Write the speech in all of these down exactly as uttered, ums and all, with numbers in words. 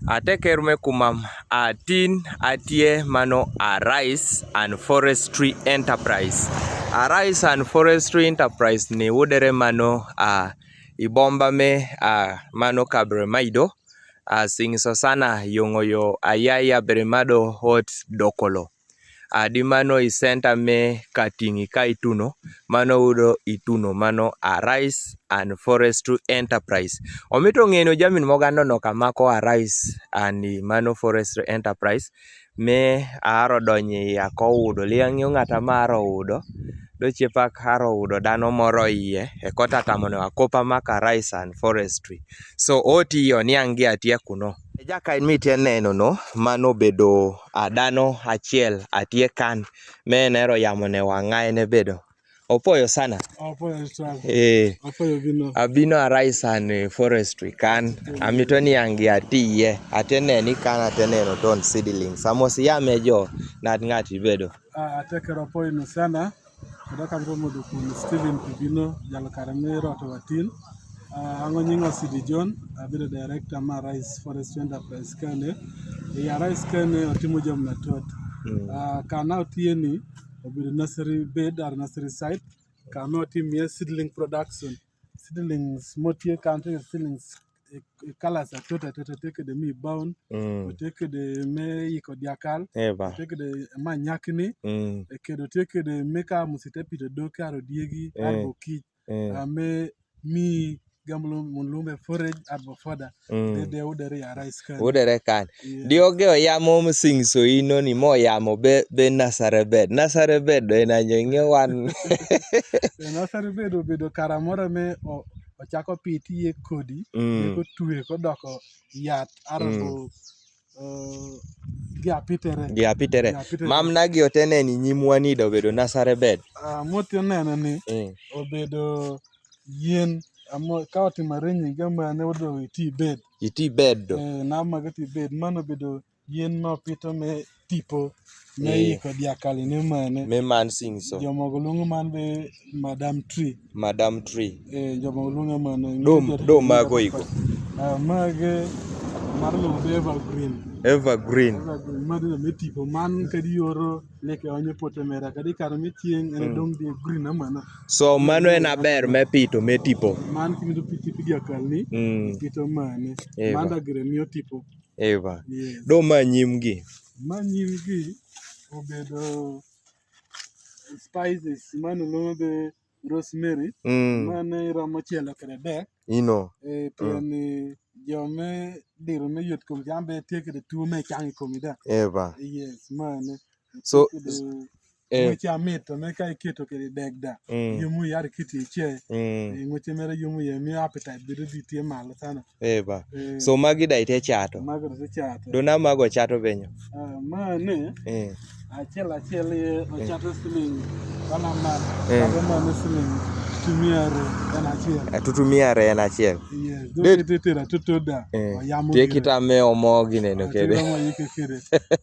Ateker me kumam, a tin atye mano a Rice and Forestry Enterprise. A Rice and Forestry Enterprise ni wudere mano a i bomba me a mano Kaberamaido, a singso sana yongoyo a yaya Beremado hot Dokolo. A di mano i center me kating i ka i tuno, mano wudo i tuno, mano a Rice and Forestry Enterprise. Omito ng'eno jamin moga nono ka mako a Rice and mano Forestry Enterprise, me aro donyo i ako wudo, liang' yo ng'ata ma aro wudo, do chepak aro wudo dano moro iye, e kota tamono akopa maka Rice and Forestry. So, oti yo niang' gi atie kuno. E jaka in mi tye neno no, mano bedo a dano achiel atye kan, me nero yamo ne wang'aye ne bedo. Opoyo sana. Opoyo sana. Eh. Opoyo bino. Abino a Rice and, eh, Forestry kan. Mm. Amito niang' gi atiye. Atye neni kan atye neno ton seedlings. Amos yame jo nat ng'at ibedo. Ah, ateker opoyo no sana. Kendo ka mito mondo kun Steven Kibino, jalo kare me roto watin. Ah, ango nyinga Sidi John, abedo director ma Rice Forest Enterprise kane. E ya Rice kane otimo jam matot. Mm. Ah, kana otiye ni, obedo nursery bed or nursery site. Kana otimie seedling production. Seedlings motiye kan to seedlings e, e colors atot atot, tye kede mi brown, mm, tye kede me yiko dyakal, eba, tye kede ma nyakni, mm, e kede tye kede me ka musite pito doki aro diegi, mm, aro kic, mm, a me mi gam lum, mun lumbe forage aro fodder. Mm. De, de wudere ya Rice kan. Wudere kan. Yeah. Di oge oyamo mo singso ino ni mo yamo be, be nursery bed. Nursery bed do en anyo ng'e wan. E nursery bed obedo kara moro me o, ochako pith iye kodi, mm, iye kotwe kodoko yath, aro, mm, bo, eh, gi apitere. Gi apitere. Gi apitere. Mam nagi otene ni nyimwa ni do obedo nursery bed. Ah, moti oneno ni, mm, obedo yien, amo, ka otimo arranging ga mane odo iti bed. Iti bed do. Eh, na magi iti bed, mano obedo yien ma opito me tipo, me, eh, yiko dyakal ine mane. Me man singso. Jo mogo luongo man be madam tree. Madam tree. Eh, jo mogo luongo mano. Do, do mago iko. Ah, mage mar luongo be evergreen. Evergreen. Evergreen, mano me tipo, man kadi oro leke onyo pote mera, kadi kare me chieng' en, mm, dong' di green amana. So mano en aber me pito, me tipo. Man kimido piti pidi akalni, mm, pito mane. Eva. Manda gire miyo tipo. Eva. Yes. Do ma nyimgi. Ma nyimgi obedo spices, mano luongo be rosemary, mm, mane iromo chielo kede dek. Ino. Eh, mm, pien ni jo me diro me yot kom jambe tye kede tuo me cang i komi da. Eva. Yes, mane. So, tye kede, eh, ng'weche amit, to me ka iketo kede dek da. Mm. Yomo yar kiti iche. Mm. Eh, ng'weche mere yomo ye, miyo appetite bedo dhi tye malo sana. Eva. Eh. So magi da ite chato. Magi da ite chato. Dona mago chato benyo. Ah, mane. Eh. Achiel achiel ye, eh, ochato siling. Wana man. Eh. Kata mane siling. Tumiare en achiel. Eh, tutumiare en achiel. Yes. Do ite tera tutu da. Eh. Oyamo tie gire. Kita me omo gine no kede. Tira mo yike kede.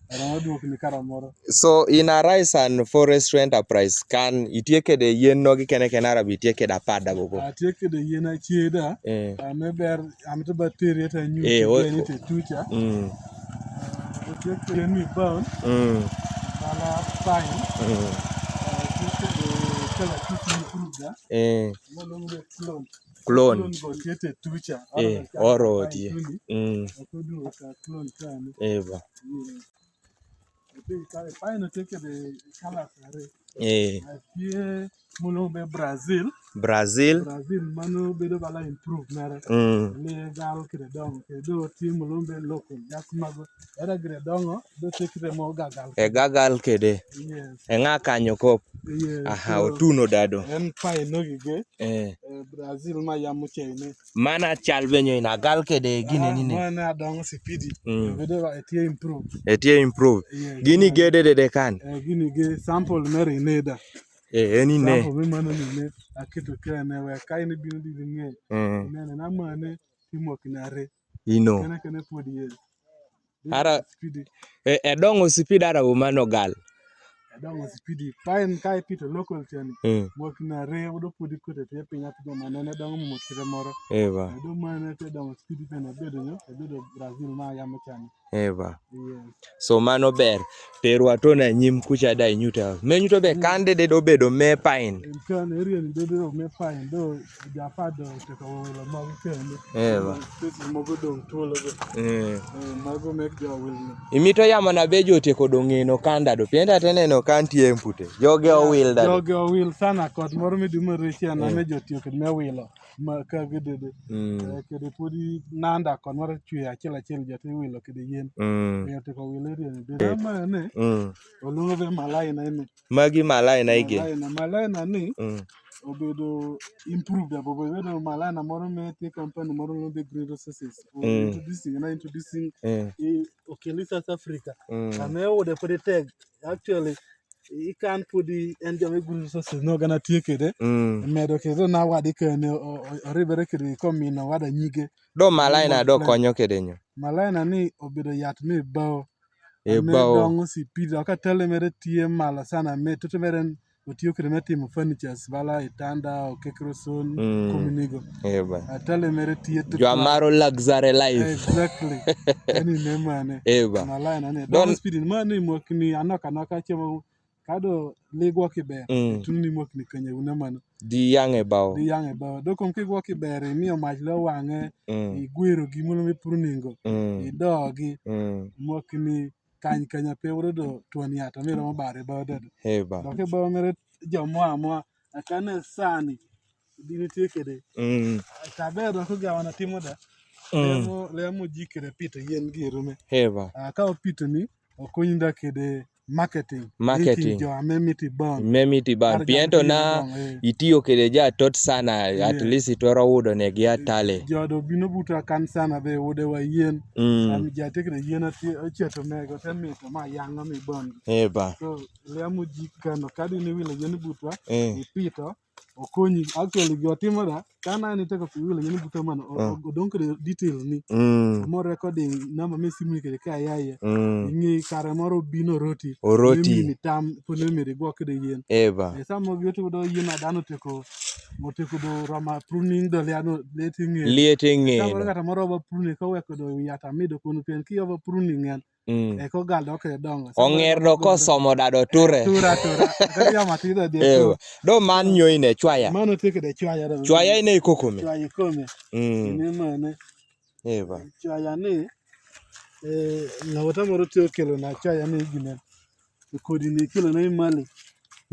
Ara mo duok ni kara moro. So in a Rice and Forestry Enterprise kan itie kede yien no gi kene kene arabi itie kede apada gogo. Atie kede yien achiel da. Eh. Ah, me ber, amito ba teri eta nyu, eh, o, ni te tucha. Mm. Otie kede ni brown. Mm. Kala pine. Mm. Ah, otie kede kala tutu ni kuruga. Eh. Mo lo mo clone. Clone. Clone go tie te tucha. Eh, oro tie. Mm. Okodu ka clone kani. Eva. Yes. Pine otie kede kala kare. Eh. Atie muluongo be Brazil. Brazil. Brazil mano bedo bala improve mere. Mm. Ni gal kede dongo, kede otie muluongo be local, just mago. Era gire dongo, do tie kede mo gagal. E gagal kede. Yes. E ng'a kanyo kop. Yes. Aha, so, otuno dado. En pine no gige. Eh. Eh, Brazil ma yamo chene. Mana chal benyo ina gal kede gine, ah, nine. Mana dongo sipidi. Mm. Bedo ba etie improve. Etie improve. Yes, gini yes. Gede dede kan. Eh, gini ge sample mere ine da. Eh, eni ne. Sample me mano ni ne. Aketo kene we ka ine bino di ng'e. Mm. Nene na mane timo kinare. Ino. Kene kene podi ye. Ara, sipidi. Eh, e dongo sipidi ara umano gal. E Dong speed pine ka ipito local chani. Mm. Mok na re wudo pudi kute te piny ati jo manene dong mumot kite moro. Eva. Ado mane te dong speed pine bedo nyo, bedo Brazil ma yamo chani. Eva. Yes. So mano ber. Terwa to na nyim kucha da inyuta. Me nyuto be kande de do bedo me pine. En kan area ni bedo me pine do. Japado teko welo mago kende. Eva. Sisi mogo dong tuolo go. Eh. Eh, mago mek jo wil ni. Imito yamo na be jo teko dong eno kanda do. Pienda tene no kan tie mpute. Joge owil da. Joge owil sana kot moro mi dumo resia na me jo tiyo kod me wilo. Ma ka gidede. Mm. Eh, kede podi nanda kot moro chwe achiel achiel jo ti wilo kede yien. Mm. Eh, teko wilo area ni. Be ma ne. Mm. Oluongo be malai na ene. Magi malai na ige. Malai na, malai na ni. Mm. Obedo improved abo, obedo malai na moro me ti company moro me be Green Resources. Mm. Introducing, na introducing. Mm. I okeli South Africa. Mm. Ame ode podi teg. Actually, i kan podi en jame Green Resources no gana tie kede. Mm. Medo kede na wadi kene o, o, oribere kede komino wada nyige. Do malai na do konyo kede nyo. Malai na ni obedo yat me bao. E bao. Dongo si pidho ka tele mere tie malo sana me tutu mere otiyo kede me timo furnitures bala itanda, okekroson, mm, kominigo. Eba. Atele mere tie tutu. Jwa maro luxury life. Exactly. Eni ne mane. Eba. Malai na ne. Don dongo speed mane mokni anoka anoka chemo kado ligwo kiber. Mm. Tuni mokni kanye una mano. Di yang'e bao. Di yang'e bao. Dokom kigwo kiber, imiyo mach lo wang'e, mm, igwero gimoro mi pruningo, mm, idogi, mm, mokni kany kanya pe wuro do tuon yato mi romo bare bao dedo. Heba. Doke bao mere jomo amwa, akane sani, dini tie kede. Mm. Tabe doke gawana timo da, mm, lemo, lemo jikere pito yien gi rume. Heba. Aka opito ni, okonyi da kede marketing. Marketing. Reaching jo ame miti ban. Me miti ban. Kar piento na ban, eh, itiyo kede ja tot sana, at least itoro wudo ne gi atale. Jo do bino buta kan sana be wude wa yien. Mm. Am ja te kede yien ati ocheto mego te mito ma yanga mi ban. Eba. So, le amu jikano kadi ni wile yien buta, eh, ipito. Okonyi, actually, gima timore, ka nani teko pi wilo nyani buta mano, o-, mm, o-, odong kede details ni. Mm. Mo recording namba me simu ni kede ka yaye. Mm. Ing'e kare moro bino oroti. Oroti. Mimi ni tam, pone miri gwo kede yien. Eba. E, samo gyoto do yien adano teko, mo teko do rama pruning do liano, leti ng'e. Lieti ng'e. Samo kata moro ba pruning ka weko do yata mido kono pen ki ba pruning en. Mm. Eko gal do kede dongo. Ong'er do kosomo da do ture. Ture, ture. Kadi ama tida de. Ewa. Do man nyoine chwaya. Mano tie kede chwaya do. Chwaya ine ikokome. Chwaya ikome. Mm. Ine mane. Ewa. Chwaya ni, eh, ng'awata moro tiyo kelo na chwaya ni gine. Kodi ni kelo na mali.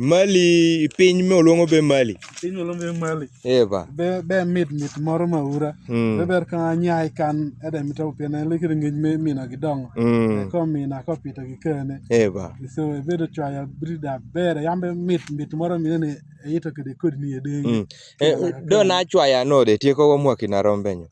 Mali, piny moluongo be mali. Piny moluongo be mali. Eba. Be, be mit mit moro maura. Mm. Be ber ka nyai kan ede mito pene likiri ngej me mina gi dongo. Mm. E ko mina ko pito gi kene. Eba. So e bedo chwaya brida bere yambe mit mit moro mine ne e ito kede kodi ni edenge. Mm. E, do na chwaya no de tieko wa mwaki na rombe nyo.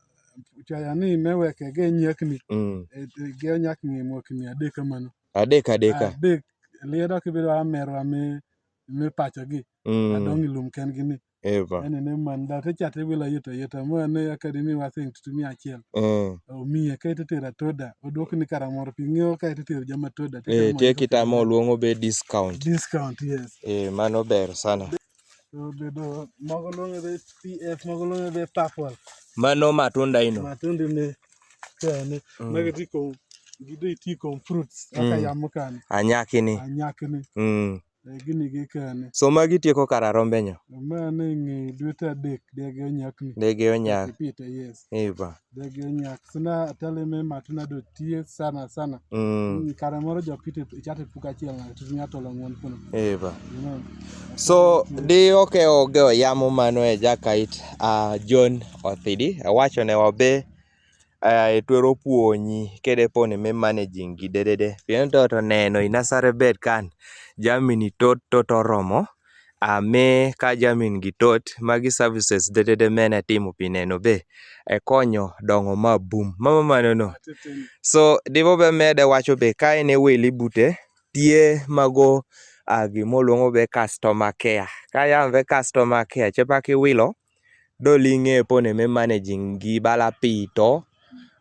Chwaya ni me weke ge nyakni. Mm. E, ge nyakni mwakni adek kamano. Adek adek. Adek. Lieda kibedo amerwa me me pacho gi. Mm. Adong ilum ken gini. Eva. Ene ne man da te chate wila yeta yeta mo ne akademi wa thing tutu mi achiel. Mm. O mi e ke te tera toda. Oduok ni kara mor pi ng'eyo ka te tera jama toda. Eh, te kita mo luongo be discount. Discount, yes. Eh, mano ber sana. So bedo mogo luongo be P F, mogo luongo be purple. Mano matunda ino. Matunda ni. Kane. Mm. Magi tiko, gido itiko fruits. Aka yamo kane. Anyakini. Anyakini. Mm. Eh, gini gi kane. So magi tieko kara rombe nyo? Ma ne ng'e dwe ta adek, dege onyak ni. Dege onyak. Pite, yes. Eba. Dege onyak. Sina atale me matunda do tie sana, sana. Mm. Mm, kare moro jo pite, ichate puka achiel na, tutu nya tolo ng'wen kuno. Eba. You know. So, di oke oge oyamo mano e jakait, ah, John Othidi. Awacho ne wabe, eh, itwero puonyi kede pone me managing gi dedede. Pien to to neno inasare bed kan. Jamini tot tot oromo. Ame ka jamin gi tot, magi services dedede mene timo pi neno be. E konyo dongo ma boom. Mama mano no. So, dibo be mede wacho be ka en e weli bute, tie mago, ah, gimo luongo be customer care. Ka yam be customer care, chepa kiwilo, do ling'e pone me managing gi bala pito,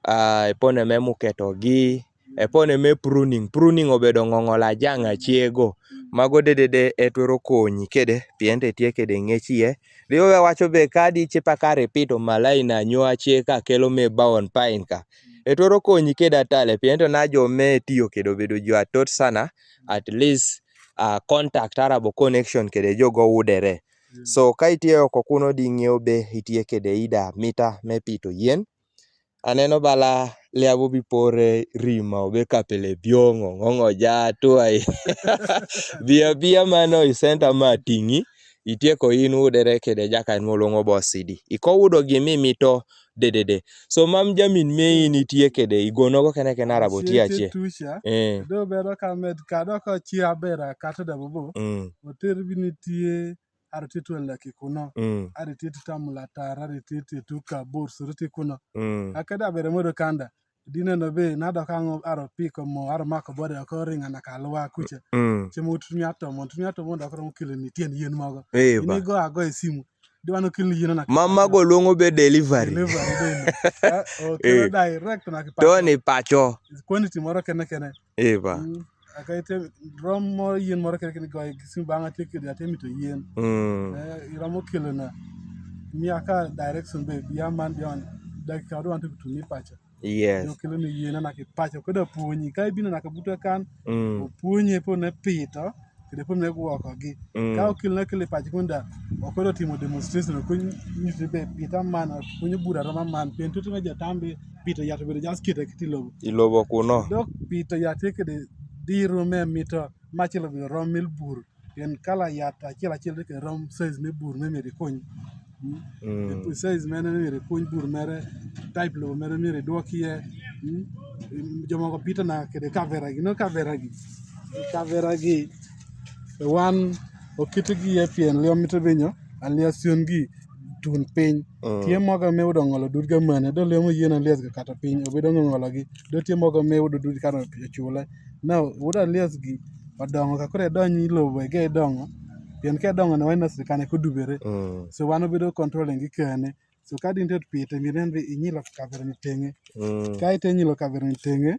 ah, pone me muketo gi, e pone me pruning. Pruning obedo ng'ong'o la jang achiego. Mago dedede e twero konyi kede, pien te tye kede ng'eci ye. Ri we wacho be ka di ci pa ka repeat o malaina nyo ache ka kelo me baon pain ka. E twero konyi kede atale, pien to na jo me tiyo kede obedo jo atot sana, at least, ah, contact arabo connection kede jo go udere. So ka itye oko kuno di ng'eyo be itye kede ida mita me pito yien. Aneno bala liabo bi pore rima obe kapele biongo, ng'ongo ja tuai. Bia bia mano i center ma ting'i, itye ko in udere kede jaka in molongo bo sidi. Iko udo gimi mito dedede. So mam jamin me in itye kede, igono go kene kene arabo ti ache. Tucha, eh, do bedo ka med ka do ko chi abera kata da bobo. Mm. Oter bini tie aro ti twen laki kuno. Mm. Aro ti ti tamu latar, aro ti ti tu ka bor suru ti kuno. Mm. Akada bere modo kanda. Dine no be na do ka ngo aro piko mo, aro mako bode ko ringa na kalwa kuche. Mm. Chemo utumi ato mo, utumi ato mo do ko kile ni tien yen mogo. Eh, ini ba. Go ago e simu. Di wano kile ni yen na. Mama go longo be delivery. Delivery be no. Eh, o kilo direct na ki pacho. To ni pacho. Quantity moro kene kene. Eh, ba. Mm. Aka ite rom moro yien moro kene kene go e simu banga te kede ate mito yien. Mm. Eh, iromo kile na. Mi aka direction be bia man bia man. Dakika do wan to tu ni pacho. Yes. Yo kelo ni yien na ki pacho ko da puonyi. Ka ibino na ka buto kan. Mm. Opuonyi po ne pito. Kede po ne gwoko gi. Mm. Ka okil na kele pacho kunda. Okodo timo demonstration ko nyuti be pita man. Ko nyi bura roma man. Pien tutu na jatambe pito yato be just kite kiti lobo. Ilobo kuno. Dok pito yato kede diro me mito. Machilo be rom mil bur. Pien kala yath achiel achiel dike rom size me bur me miri kuny. Mm. Mm. Size mene me miri kuny bur mere, type lobo mere miri duokie. Mm. Jomogo pito na kede kavera gi, no kavera gi. Kavera gi, wan okiti gi ye pien liom mito binyo, alias yun gi tun piny. Mm. Tie moga me udo ngolo dud ga mane, do liom yien alias ga kata piny, obedo ngolo gi, do tie moga me udo dud kata chule. Now, wuod alias gi odongo ka koro edonyo i lobo ege edongo. Pien ka edongo ne wan na sirkal ne kodubere. Mm. So wan obedo controlling gi kene. So ka din tet pite mi nen be inyilo kavera ni tenge. Mm. Ka ite nyilo kavera ni tenge.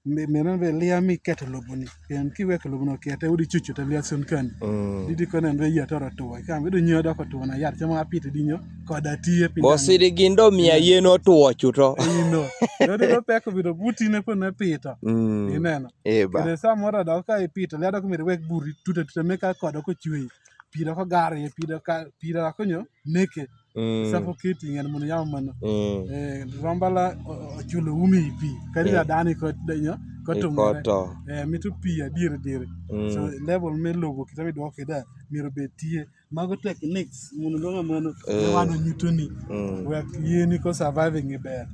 Mi, mi nen be lia mi keto lobo ni. Pien ki wek lobo no kete udi chuchu te lia sun kan. Mm. Didi ko nen be yie toro tuo. Ka mi do nyo do ko tuo na yar chama pite dinyo. Koda tiye piny. Bosi di gindo mia yien otuo chuto. Ino. Dodi do peko bido buti ne po ne pito. Mm. Ineno. Eh, ba. Kede samoro dok ka ipito, lea dok miri wek buri tute tute me ka kodo ko chwe. Piro ko gari, piro ka, piro ko nyo, neke. Mm. Suffocating en mun yamo mano. Mm. Eh, rombala, o, o, ochulo umi pi. Kadi da dani ko denyo, ko tumore. Eh, mitu pi ya dire dire. Mm. So level me lobo kita mi dok keda, miro betie. Mago techniques, mun luongo mano, eh, ne wan onyutoni. Mm. Wek yeni ko surviving i ber.